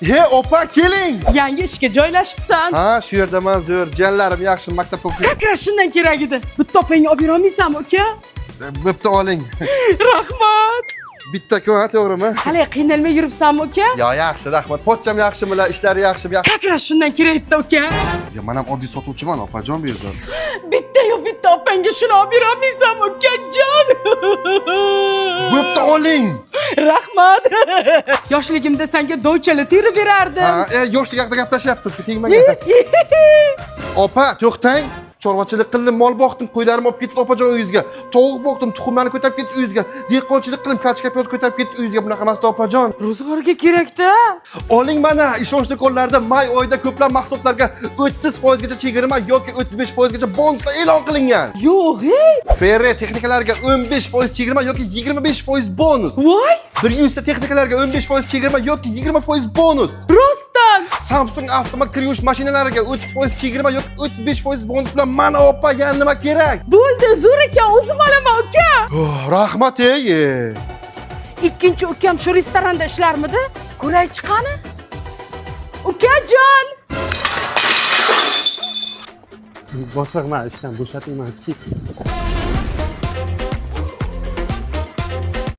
He, opa, keling. Yangi ishga joylashibsan. Ha, shu yerdaman zo'r. Jiyanlarim yaxshi, maktabga o'qiydi. Как раз shundan kerak edi. Bitta opangga olib berolmaysanmi, uka? Bo'pti, oling. Rahmat. Bitta kun, ha, to'g'rimi? Hali qiynalmay yuribsanmi, uka? Yo, yaxshi, rahmat. Pochcham yaxshimilar, ishlari yaxshimi? Yaxshi. Как раз shundan kerak edi, uka. Yo, men ham oddiy sotuvchiman, opajon bu yerda. Bitta-yu bitta opangga shuni olib berolmaysanmi, ukajon? Bo'pti, oling. Rahmat. Yoshligimda senga doychala terib berardim. Ha, yoshlik haqida gaplashyapmiz, tegmagan. Opa, to'xtang. Chorvachilik qildim, mol boqdim, qo'ylarimni olib ketdi opajon uyingizga. Tovuq boqdim, tuxumlarni ko'tarib ketdi uyingizga. Dehqonchilik qildim, kachka piyoz ko'tarib ketdi uyingizga. Bunaqa emasda, opajon. Ro'zg'orga kerak-da. Oling mana, ishonchli qo'llarda may oyida ko'plab mahsulotlarga 30% gacha chegirma yoki 35% gacha bonuslar e'lon qilingan. Yo'q, ey. Ferre texnikalariga 15% chegirma yoki 25% bonus. Voy, 100 ta texnikalarga 15% chegirma yoki 20% bonus. Rostdan. Samsung avtomat kir yuvish mashinalariga 30% chegirma yoki 35% bonus bilan mana opa, yana nima kerak? Bo'ldi, zo'r ekan, o'zim olaman, uka. Oh, rahmat ey. Ikkinchi ukam shu restoranda ishlarmidi? Ko'raychi qani. Ukajon! Bosig'man, ishdan bo'shating mani, ket.